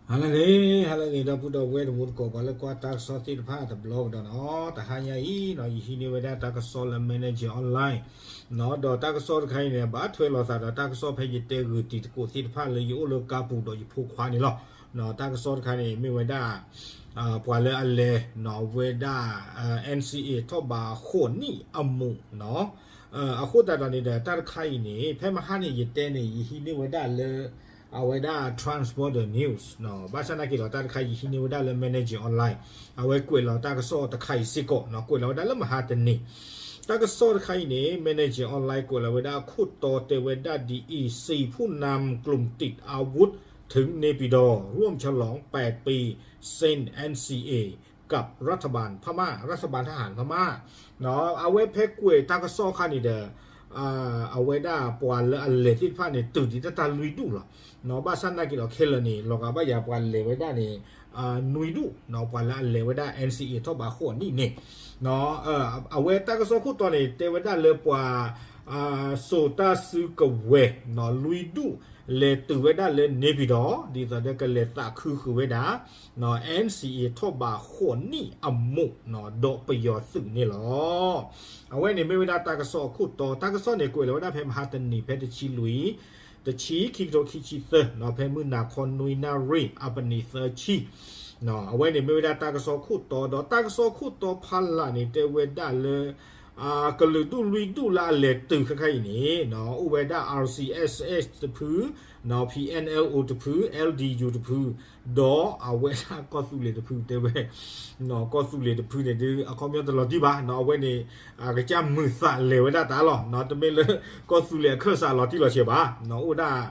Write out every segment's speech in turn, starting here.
ဟါလၢအဂ့ၤ, ဟါလၢအဂ့ၤ ဒီပုၢ်ဒီဝဲၢ်တံၤသကိး ပှၤလၢကွၢ်တၢ်ကစီၣ်သ့ၣ်တဖၣ်တဘျီကဒီးနီၤ, တဟါညါအံၤနီၤ ယဟံးန့ၢ်ဝဲဒၣ်တၢ်ကစီၣ်လၢ Manager Online နီၤ, ဒီးတၢ်ကစီၣ်တခါအံၤန့ၣ် ဘၣ်ထွဲလိာ်သးဒီးတၢ်ကစီၣ်ဖဲယတဲဂုာ်တံၤသကိးသ့ၣ်တဖၣ်လၢယအိၣ်လၢကါပူၤဒီးယဖိခွါန့ၣ်လီၤ. တၢ်ကစီၣ်တခါန့ၣ် မ့ၢ်ဝဲဒၣ် ပှၤလၢအလဲၤနီၤ အဝဲဒၣ် NCA ထီၣ်ဘးဃိးနံၣ်အမူးနီၤ, အဃိသတးဒီးန့ၣ်ဒီး တၢ်တခါအံၤန့ၣ် ဖဲမဟါန့ၣ် ယတဲန့ၣ် ယဟံးန့ၢ်ဝဲဒၣ်လၢ အဝဲဒၣ် Transborder News နီၤ, ဘၣ်ဆၣ်နာ်က့ၤဒီး တၢ်တခါယဟံးန့ၢ်ဝဲဒၣ်လၢ Manager Online အဝဲကွဲးလီၤတၢ်ကစီၣ်တခါအံၤစ့ၢ်ကီးနီၤ, ကွဲးလီၤဝဲဒၣ်လၢမဟါတနံၤ. တၢ်ကစီၣ်တခါအံၤန့ၣ် Manager Online ကွဲးလီၤဝဲဒၣ်ခိၣ်တီတဲဝဲဒၣ်ဒ်အံၤ, สี่ผู้นำกลุ่มติดอาวุธถึงเนปิดอร์ ร่วมฉลองแปดปีเซ็น NCA กับรัฐบาลพม่า รัฐบาลทหารพม่า အဝဲဖဲကွဲးတၢ်ကစီၣ်အခါန့ၣ်ဒီး အဝဲဒၣ်ပှၤလၢအလဲၤသ့ၣ်တဖၣ်န့ၣ် တုၤဒံးတၢ်တၢ်လွံၢ်ဒူၣ်လီၤ. ဘၣ်ဆၣ်နာ်က့ၤဒီးခဲလၢာ်န့ၣ် လီၤဂာ်ဘၣ်ယၤပှၤလဲၤဝဲဒၣ်န့ၣ် နွံဒူၣ်, ပှၤလၢအလဲၤဝဲဒၣ် NCA ထီၣ်ဘးဃိးနံၣ်န့ၣ် အဝဲတၢ်ကစီၣ်ခိၣ်တီန့ၣ် တဲဝဲဒၣ်လၢပှၤ စိာ်တၢ်စုကဝဲၤ လွံၢ်ဒူၣ် လဲၤတုၤဝဲဒၣ်လၢ နေပြည်တော် ဒ်သိးဒီးကလဲၤသးခုဃုာ်ဝဲဒၣ် NCA ထီၣ်ဘးဃိးနံၣ်အမူး ဒီးပယီၤသုးန့ၣ်လီၤ. အဝဲန့ၣ်မ့ၢ်ဝဲဒၣ်တၢ်ကစီၣ်အခိၣ်တီ, တၢ်ကစီၣ်န့ၣ် ကွဲးလီၤဝဲဒၣ်ဖဲမဟါတနံၤ ဖဲတဆံလွံၢ် တဆံ ခံကထိခံဆံသၢ ဖဲမုၢ်နၤခီနွံနၣ်ရံၣ် အပနံးသၢဆံ အဝဲန့ၣ်မ့ၢ်ဝဲဒၣ်တၢ်ကစီၣ်ခိၣ်တီ, ဒီးတၢ်ကစီၣ်ခိၣ်တီဖီလာ်န့ၣ် တဲဝဲဒၣ်လၢ ကလုာ်ဒူၣ်လွံၢ်ဒူၣ်လၢအလဲၤတုၤခဲခါအံၤန့ၣ် အိၣ်ဝဲဒၣ် RCSS တဖု, PNLO တဖု, LDU တဖု, ဒီးအဝဲဒၣ်ကီၢ်သူလ့ၤတဖုတဲဝဲ, ကီၢ်သူလ့ၤတဖုန့ၣ်ဒုး အခီပညီတလီၤတံၢ်ဘၣ်, အဝဲန့ၣ် အကစၢ်မုာ်သးလဲၤဝဲဒၣ်တၢ်လီၤ, တမ့ၢ်လၢကီၢ်သူလ့ၤအခၢၣ်စးလီၤတံၢ်လီၤဆဲးဘၣ်, အိၣ်ဒၣ်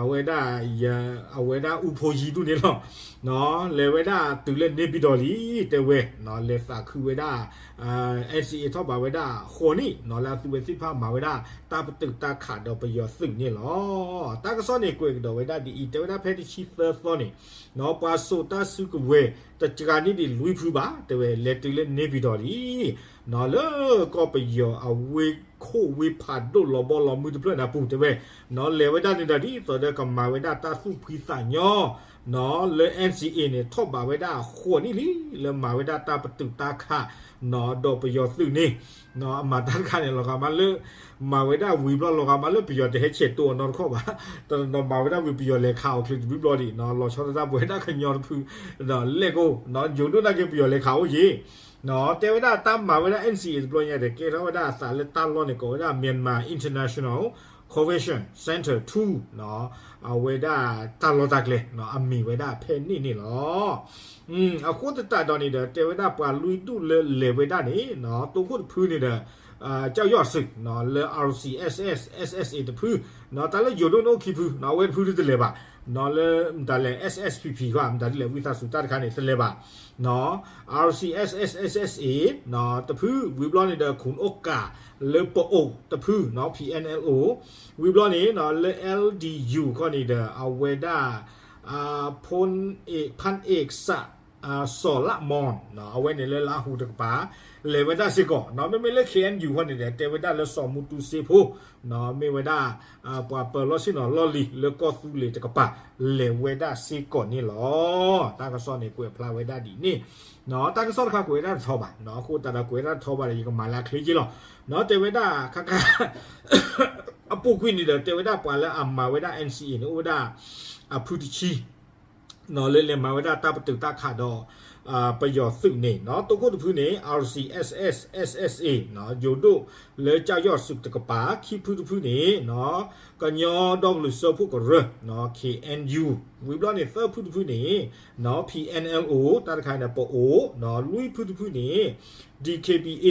အဝဲဒၣ် အဝဲဒၣ်အူဖိယံဒူၣ်န့ၣ်လီၤ. လဲၤဝဲဒၣ်တုၤလၢ နေပြည်တော် လံ တဲဝဲ, လဲၤသးခုဝဲဒၣ် NCA ထီၣ်ဘးဝဲဒၣ်ဃိးနံၣ်နီၤ, လၢအသုဝဲသ့ၣ်တဖၣ်မၤဝဲဒၣ် တၢ်ပတုာ်တၢ်ခးဒီးပယီၤသုးန့ၣ်လီၤ. တၢ်ကစီၣ်န့ၣ် ကွဲးကဒီးဝဲဒၣ်ဒ်အံၤ, တဲဝဲဒၣ်ဖဲတဆံသၢသီန့ၣ်နီၤ, ပှၤစိာ်တၢ်စုကဝဲၤ တစှၤန့ၢ်ဒံးလွံၢ်ဖုဘၣ်, တဲဝဲ လဲၤတုၤလၢ နေပြည်တော် လံ လၢကီၢ်ပယီၤအဝ့ၢ်ခိၣ်ဝ့ၢ်ဖးဒိၣ်လီၤဘီလီၤမုၢ်တဖျၢၣ်န့ၣ်အပူၤ တဲဝဲ, လဲၤဝဲဒၣ်န့ၣ်ဒီးဒ်သိးဒီးကမၤဝဲဒၣ်တၢ်သူၣ်ဖှံသးညီ လၢ NCA န့ၣ် ထီၣ်ဘးဝဲဒၣ်ဃိးနံၣ်လံ လၢမၤဝဲဒၣ်တၢ်ပတုာ်တၢ်ခး ဒီးပယီၤသုးန့ၣ်, အမၤတၢ်တခါန့ၣ် လီၤဂာ်မးလၢ မၤဝဲဒၣ်ဝံၤဘျီ လီၤဂာ်မးလၢပယီၤတဟဲဆဲးတိၤအီၤနီတခီၣ်ဘၣ်, တနီၤနီၤမၤဝဲဒၣ်ဝံၤပယီၤလဲၤခးအီၤချုးတဘျီဘျီဒံး, လီၤဆီဒၣ်တၢ်ပဝဲဒၣ်ကညီတဖု လၢကိၣ် ယိၤဒိၣ်နာ်က့ပယီၤလဲၤခးအိၣ်ယံၤ, တဲဝဲဒၣ်တၢ်မၤဝဲဒၣ် NCA တဘျီညါဒီး ကဲထီၣ်ဝဲဒၣ်အသးလၢတၢ်လီၢ်န့ၣ် ကိးဝဲဒၣ် Myanmar International Convention Center two အဝဲဒၣ်တၢ်လီၢ်တၢ်ကျဲ အမ့ၢ်ဝဲဒၣ်ဖဲန့ၣ်န့ၣ်လီၤ. အဃိသတးဒီးန့ၣ်ဒီး တဲဝဲဒၣ်ပှၤလွံၢ်ဒူၣ်လၢလဲၤဝဲဒၣ်န့ၣ် တိခိၣ်တဖုန့ၣ်ဒီး ကၠီၣ်ယီၣ်စုး လၢ RCSS SSA တဖု, တၢ်လၢယိၤဒိၣ်န့ၣ်အိၣ်ခံဖု အဝဲတဖုဒုးတလဲၤဘၣ်, လၢမတၤလဲၣ် SSPP ဃီ မတၤဒ်လဲၣ် ဝံသးစူၤ တၢ်တခါန့ၣ် တလဲၤဘၣ်, RCSS SSA တဖု, ဝံၤဘျီန့ၣ်ဒီး ခုၣ်အိၣ်ကၣ် လၢပအိၣ်တဖု PNLO, ဝံၤဘျီန့ၣ် လၢ LDU ခီန့ၣ်ဒီး အဝဲဒၣ် ဖၢၣ်အ့ၣ်စး စီၤလးမီၢ် အဝဲန့ၣ်လၢလါဟူတကပၤ လဲၤဝဲဒၣ်စ့ၢ်ကီး, မ့မ့ၢ်လၢ KNU ခီန့ၣ်ဒီး တဲဝဲဒၣ်လၢစီၤမူတူစ့ဖိ မ့ၢ်ဝဲဒၣ် ပှၤပၢၤလီၢ်ဆ့ၣ်နီၤလီၢ်လံၤလၢကီၢ်သူလ့ၤတကပၤ လဲၤဝဲဒၣ်စ့ၢ်ကီးန့ၣ်လီၤ. တၢ်ကစီၣ်န့ၣ် ကွဲးဖျါဝဲဒၣ်ဒ်န့ၣ်, တၢ်ကစီၣ်တခါကွဲးဝဲဒၣ်တထီဘၣ်, အဃိသတးဒီးကွဲးဝဲဒၣ်တထီဘၣ်ဒီး ယကမၤလၢအချ့က့လီၤ. တဲဝဲဒၣ်ခါခါ အပူၤကွံာ်န့ၣ်ဒီး တဲဝဲဒၣ်ပှၤလၢအမၤဝဲဒၣ် NCA န့ၣ် အိၣ်ဝဲဒၣ် အဖုတဆံ လၢလဲၤမၤဝဲဒၣ်တၢ်ပတုာ်တၢ်ခးဒီး ပယီၤသုးန့ၣ်, တိခိၣ်တဖုန့ၣ် RCSS SSA ယိၤဒိၣ်လၢကၠီၣ်ယီၣ်စုးတကပၤ, ခံဖုတဖုန့ၣ် ကညီဒီကလုာ်စၢဖှိၣ်ကရၢ KNU, ဝံၤဘျီန့ၣ် သၢဖုတဖုန့ၣ် PNLO တၢ်တခါန့ၣ်ပအိၣ်, လွံၢ်ဖုတဖုန့ၣ် DKBA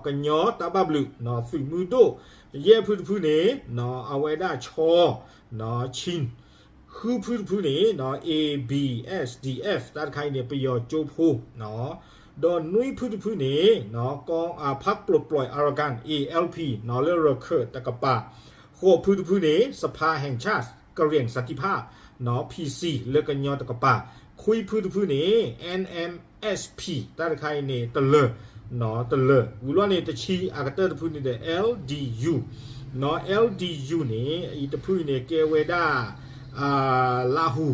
ကညီတၢ်ဘၣ်ဘျုး သုးမုၢ်ဒိၣ်, ယဲၢ်ဖုတဖုန့ၣ် အဝဲဒၣ်ခၠီ ခၠံ, ဃုဖုတဖုန့ၣ် ABSDF တၢ်တခါအံၤန့ၣ် ပယီၤကၠိဖိ, ဒီးနွံဖုတဖုန့ၣ် ဖးပျိးပျိး Arakan ALP လၢရခၢၣ်တကပၤ, ဃိးဖုတဖုန့ၣ် สภาแห่งชาติ กะเหรี่ยงสันติภาพ PC လၢကညီတကပၤ, ခွံဖုတဖုန့ၣ် NMSP တၢ်တခါအံၤန့ၣ် တလၢာ် တလၢာ်, ဝံၤဘျီန့ၣ် တဆံအကတၢၢ်တဖုန့ၣ်ဒီး LDU, LDU န့ၣ် အံၤတဖုအံၤန့ၣ် ကဲဝဲဒၣ် လါဟူ,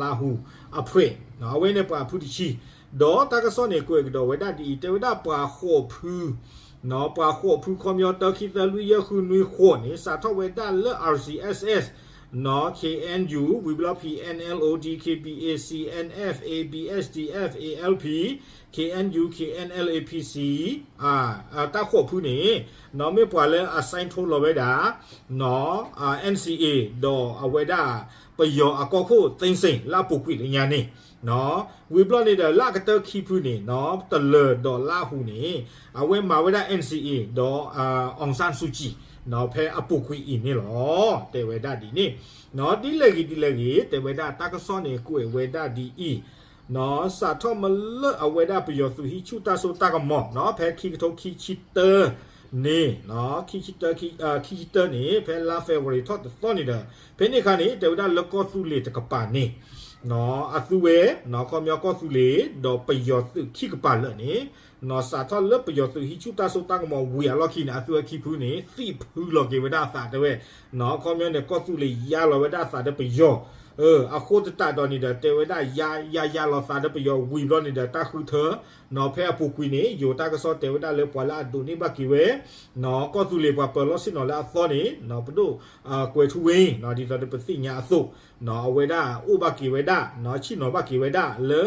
လါဟူအဖှဲး, အဝဲန့ၣ်ပှၤဖုတဆံ, ဒီးတၢ်ကစီၣ်န့ၣ် ကွဲးကဒီးဝဲဒၣ်ဒ်အံၤ, တဲဝဲဒၣ်ပှၤဃိးဖု, ပှၤဃိးဖု ခီပညီ တၢ ခံ သၢ လွံၢ် ယဲၢ် ဃု နွံ ဃိးန့ၣ် စးထီၣ်ဝဲဒၣ်လၢ R C S S, KNU, ဝံၤဘျီ P N L O, D K B A, C N F, A B S D F, A L P, K N U, K N L A, P C, တၢ်ဃိးဖုန့ၣ် မ့ၢ်ပှၤလၢအ sign ထိုးလီၤဝဲဒၣ် N C A ဒီးအဝဲဒၣ် ပယီၤအကီၢ်ခိၣ် သိမ်းဆည်း လၢအပူၤကွံာ်လၢညါန့ၣ်, ဝံၤဘျီန့ၣ်ဒီး လၢအကတၢၢ်ခံဖုန့ၣ် တလၢၤဒီးလါဟူန့ၣ် အဝဲမၤဝဲဒၣ် N C A ဒီး အောင်ဆန်းစုကြည် ဖဲအပူၤကွံာ်အံၤန့ၣ်လီၤ. တဲဝဲဒၣ်ဒ်န့ၣ်, ဒ်လဲၣ်ဂ့ၤဒ်လဲၣ်ဂ့ၤ တဲဝဲဒၣ်တၢ်ကစီၣ်န့ၣ် ကွဲးဝဲဒၣ်ဒ်အံၤ, စးထီၣ်မ့ၢ်လၢအဝဲဒၣ်ပယီၤသုးဟံးဆူၣ်တၢ်စိတၢ်ကမီၤ ဖဲခံကထိခံဆံတၢန့ၣ်, ခံဆံတၢ, ခံဆံတၢန့ၣ် ဖဲလါ February ထီၣ်တသီန့ၣ်ဒီး ဖဲန့ၣ်အခါန့ၣ် တဲဝဲဒၣ်လၢကီၢ်သူလ့ၤတကပၤန့ၣ် အသုဝဲ ခီပညီကီၢ်သူလ့ၤ ဒီးပယီၤသုးခံကပၤလၢာ်န့ၣ် စးထီၣ်လၢပယီၤသုးဟံးဆူၣ်တၢ်စိတၢ်ကမီၤဝံၤအလီၢ်ခံန့ၣ် အသုဝဲခံဖုန့ၣ် သံၣ်ဖုလီၤက့ၤဝဲဒၣ်အသးတဲဝဲ, ခီပညီန့ၣ် ကီၢ်သူလ့ၤယါလီၤဝဲဒၣ်အသးဒီးပယီၤ, အဃိသတးဒီးန့ၣ်ဒီး တဲဝဲဒၣ်ယါ ယါယါလီၤသးဒီးပယီၤဝံၤဘျီန့ၣ်ဒီး တၢ်ဃုထၢ ဖဲအပူၤကွံာ်န့ၣ် ယိၤတၢ်ကစီၣ်တဲဝဲဒၣ်လၢပှၤလၢအဒိးန့ၢ်ဘၣ်က့ၤဝဲ ကီၢ်သူလ့ၤပှၤပၢၤလီၢ်ဆ့ၣ်နီၤလၢအသီန့ၣ် ပဒိၣ်ကွဲၤထူဝ့ ဒ်သိးဒီးပသ့ၣ်ညါအသိး အဝဲဒၣ်အိၣ်ဘၣ်က့ၤဝဲဒၣ် ဆ့ၣ်နီၤဘၣ်က့ၤဝဲဒၣ်လၢ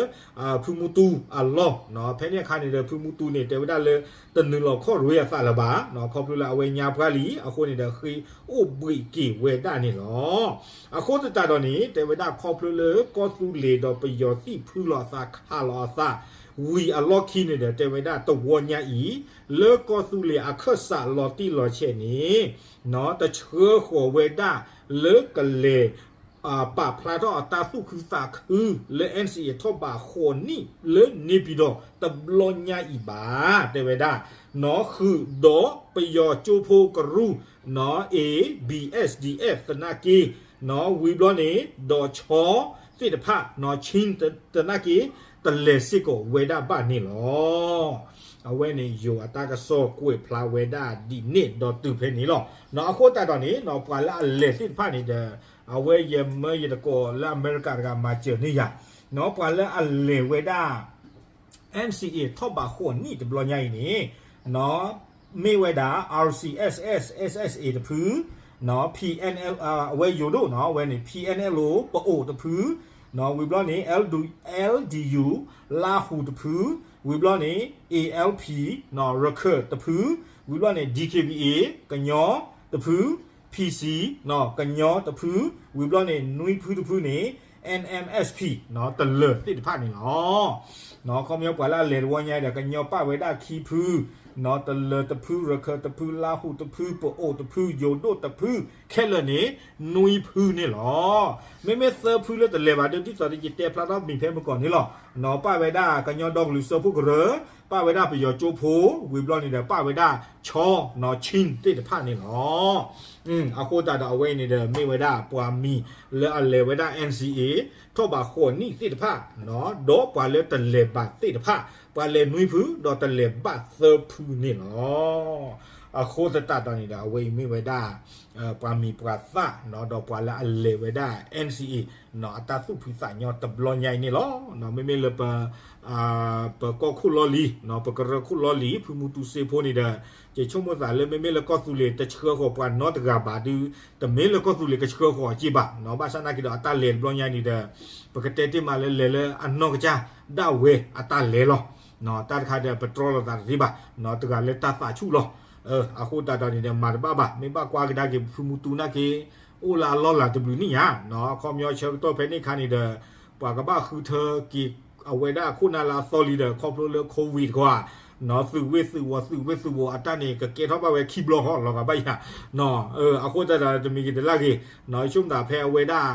ဖုမူတူအလီၢ်, ဖဲန့ၣ်အခါန့ၣ်ဒီး ဖုမူတူန့ၣ် တဲဝဲဒၣ်လၢ တနုာ်လီၤခီၣ်ရ့အသးလၢၤဘၣ်, ခီဖျိလၢအဝဲညါပှၢ်လံ အဃိန့ၣ်ဒီး ဃ့အိၣ်ဘှံးက့ၤဝဲဒၣ်န့ၣ်လီၤ. အဃိသတးဒီးန့ၣ် တဲဝဲဒၣ်ခီဖျိလၢကီၢ်သူလ့ၤဒီးပယီၤသံၣ်ဖုလီၤအသး ခးလီၤအသး ဝံၤအလီၢ်ခံန့ၣ်ဒီး တဲဝဲဒၣ်တဝီညါအံၤ လၢကီၢ်သူလ့ၤအခၢၣ်စးလီၤတံၢ်လီၤဆဲးန့ၣ် တဆှၢဃီၤဝဲဒၣ်လၢကလဲၤ ပာ်ဖျါထီၣ်အတၢ်သူၣ်ခုသးခုလၢ N C A ထီၣ်ဘးဃိးနံၣ်လၢ နေပြည်တော် တဘျီညါအံၤဘၣ်, တဲဝဲဒၣ် ဃုာ်ဒီးပယီၤကၠိဖိကရူၢ် A B S D F သနာ်က့ ဝံၤဘျီန့ၣ် ဒီးဆီသ့ၣ်တဖၣ် Chin သနာ်က့ တလဲၤစ့ၢ်ကီးဝဲဒၣ်ဘၣ်န့ၣ်လီၤ. အဝဲန့ၣ်ယိၤအတၢ်ကစီၣ်ကွဲးဖျါဝဲဒၣ်ဒ်န့ၣ်ဒီးတုၤဖဲန့ၣ်လီၤ. အဃိသတးဒီးန့ၣ် ပှၤလၢအလဲၤသ့ၣ်တဖၣ်န့ၣ်ဒီး အဝဲယမၢယတကိးလၢအမဲရကၤတဂၤမၤစၢၤန့ၢ်ယၤ, ပှၤလၢအလဲၤဝဲဒၣ် N C A ထီၣ်ဘးဃိးနံၣ်တဘျီညါအံၤန့ၣ် မ့ၢ်ဝဲဒၣ် R C S S S S A တဖု, P N L အဝဲယိၤဒိၣ်နီၤ အဝဲန့ၣ် P N L O ပအိၣ်တဖု, ဝံၤဘျီန့ၣ် L D U လါဟူတဖု, ဝံၤဘျီန့ၣ် A L P ရခၢၣ်တဖု, ဝံၤဘျီန့ၣ် D K B A ကညီတဖု, P C ကညီတဖု, ဝံၤဘျီန့ၣ် နွံဖုတဖုန့ၣ် N M S P တလၢၤသ့ၣ်တဖၣ်န့ၣ်လီၤ. ခီပညီပှၤလၢအလဲၤတဝီညါဒီး ကညီပာ်ဝဲဒၣ်ခံဖု, တလၢၤတဖု, ရခၢၣ်တဖု, လါဟူတဖု, ပအိၣ်တဖု, ယိၤဒိၣ်တဖု, ခဲလၢာ်န့ၣ် နွံဖုန့ၣ်လီၤ. မ့မ့ၢ်သၢဖုလၢတလဲၤဘၣ်ဒီး ဒ်သိးယတဲဖျါထီၣ်မံၤဖဲမုၢ်ကီၢ်န့ၣ်လီၤ. ပာ်ဝဲဒၣ်ကညီဒီကလုာ်စၢဖှိၣ်ကရၢ, ပာ်ဝဲဒၣ်ပယီၤကၠိဖိ, ဝံၤဘျီန့ၣ်ဒီး ပာ်ဝဲဒၣ်ဆီ Chin သ့ၣ်တဖၣ်န့ၣ်လီၤ. အဃိသတးဒီးအဝဲအံၤန့ၣ်ဒီး မ့ၢ်ဝဲဒၣ်ပှၤမံၤလၢအလဲၤဝဲဒၣ် N C A ထီၣ်ဘးဃိးနံၣ်သ့ၣ်တဖၣ်, ဒီးပှၤလၢတလဲၤဘၣ်သ့ၣ်တဖၣ်, ပှၤလဲၤနွံဖု ဒီးတလဲၤဘၣ်သၢဖုန့ၣ်လီၤ. အဃိသတးဒီးန့ၣ်ဒီး အဝဲအံၤမ့ၢ်ဝဲဒၣ် ပှၤမံၤပှၤသၣ် ဒီးပှၤလၢအလဲၤဝဲဒၣ် N C A အတၢ်သူၣ်ဖှံသးညီတဘျီညါအံၤန့ၣ်လီၤ. မ့မ့ၢ်လၢပ ပကီၢ်ခိၣ်လီၢ်လံၤ, ပကရၢခိၣ်လီၢ်လံၤ ဖုမူတူစ့ဖိန့ၣ်ဒီး ယဆိကမိၣ်သးလၢ မ့မ့ၢ်လၢကီၢ်သူလ့ၤတဆှၢဃီၤပှၤနီတဂၤဘၣ်ဒီး တမ့ၢ်လၢကီၢ်သူလ့ၤကဆှၢဃီၤအက့ၢ်ဘၣ်, ဘၣ်ဆၣ်နာ်က့ဒီး အတၢ်လဲၤတဘျီညါန့ၣ်ဒီး ပကတဲတ့ၢ်မးလၢလဲၤလၢအနီၢ်ကစၢ်ဒၣ်ဝဲအတၢ်လဲၤလီၤ. တၢ်တခါဒီး ပတြီလိာ်သးတသ့ဘၣ်, တဂၤလၢတၢ်သးဆူၣ်လီၤ. အဃိသတးဒီးန့ၣ်ဒီး မၤတဘၣ်ဘၣ်, မ့ၢ်ဘၣ်ကွၢ်ကဒါက့ၤ ဖုမူတူနာ်က့ အိၣ်လၢအလီၢ်လၤတဘျုးနံၣ်ညါ, ခီပညီဆၢကတီၢ်ဖဲန့ၣ်အခါန့ၣ်ဒီး ပှၤကဘၣ်ဃုထၢက့ၤအဝဲဒၣ်ခိၣ်နၢ်လၢအသီလံဒီး ခီဖျိလၢ COVID တခီဧါ, သုးဝ့ၢ်သုးဝီၤ သုးဝ့ၢ်သုးဝီၤ အတၢ်န့ၣ် ကကဲထီၣ်ဘၣ်ဝဲခံဘျီဃီ လီၤဂာ်ဘၣ်ယၤ. အဃိသတးဒီး တမံၤဂ့ၤတလၢ်ဂ့ၤ, ဆိကမိၣ်သးဖဲအဝဲဒၣ်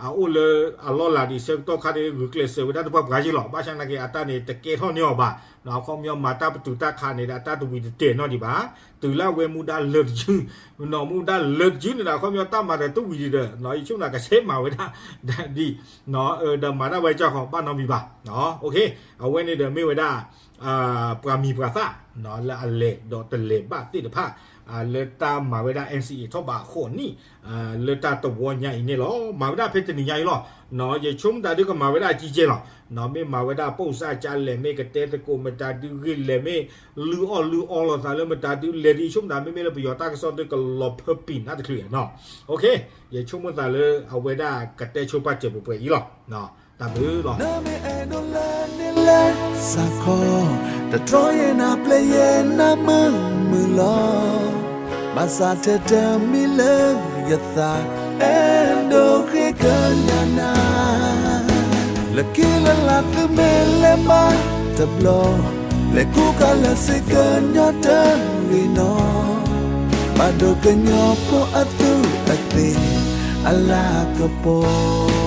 အအိၣ်လၢအလီၢ်လၤဒံးဆၢကတီၢ်ခါဒီး ဂုာ်ကျဲးစၢးဝဲဒၣ်တပှၢ်ပှၢ်က့လီၤ. ဘၣ်ဆၣ်နာ်က့ အတၢ်န့ၣ် တကဲထီၣ်န့ၢ်အီၤဘၣ် အခီပညီမၤတၢ်ပတုာ်တၢ်ခးန့ၣ်ဒီး တၢ်တဝံၤတတဲာ်နီတံၢ်ဘၣ်, တုၤလၢအဝဲမူဒါလၢာ်တယုၢ်, မူဒါလၢာ်တယုၢ်န့ၣ်ဒီး အခီပညီတၢ်မၤဒီးတဝံၤဒံးဒီး ယဆိကမိၣ်သးကဆဲးမၤဝဲဒၣ် ဒ် ဒီးမၤတၢ်ဝဲကၠီၣ်ဃီဘၣ်နီတမံၤဘၣ်. အဝဲန့ၣ်ဒီးမ့ၢ်ဝဲဒၣ် ပှၤမံၤပှၤသၣ် လၢအလဲၤဒီးတလဲၤဘၣ်သ့ၣ်တဖၣ် လၢတၢ်မၤဝဲဒၣ် NCA ထီၣ်ဘးအဃိးနံၣ် လၢတၢ်တဝီညါအံၤန့ၣ်လီၤ. မၤဝဲဒၣ်ဖဲတနံၤညါအံၤလီၤ. ယဆိကမိၣ်သးဒုးကမၤဝဲဒၣ်အကံကဲလီၤ. မ့ၢ်မၤဝဲဒၣ်ပိၢ်စၢ်ကလဲၣ် မ့ၢ်ကတဲသကိးမတၤဒုးဂ့ၢ်လဲၣ် မ့ၢ်လုၢ်အီၣ်လုၢ်အီလိာ်သးလၢမတၤဒုးလဲၣ်ဒ် ယဆိကမိၣ်သးမ့မ့ၢ်လၢပယီၤတၢ်ကစီၣ်ဒုးကလီၤဖၢပံာ်နၢ်တချုးနီၤ. ယဆိကမိၣ်သးလၢအဝဲဒၣ်ကတဲဆိပာ်စၢၤပှဲၤပှဲၤအံၤလီၤ. တၢ်ဘျုးလီၤ. နမ့ၢ်အဲၣ်ဒိးလဲၤန့ၢ်လဲၤစးခီ, တတြီယဲနၤပျဲယဲနၤမုာ်မုာ်လီၤ. ဘၣ်ဆၣ်ထဲတမံၤလၢယသး, အဲၣ်ဒိးဃ့ကညးနၤ, လၢခံလၢလၢ်သုမ့ၢ်လဲၤဘၣ်တဘျီ, လဲၤကူကၤလၢာ်စ့ၢ်ကညီတဂ့ၤနီၤ, ဘၣ်ဒိကညီဖိအသူးအသ့ၣ်အလၤကပီၤ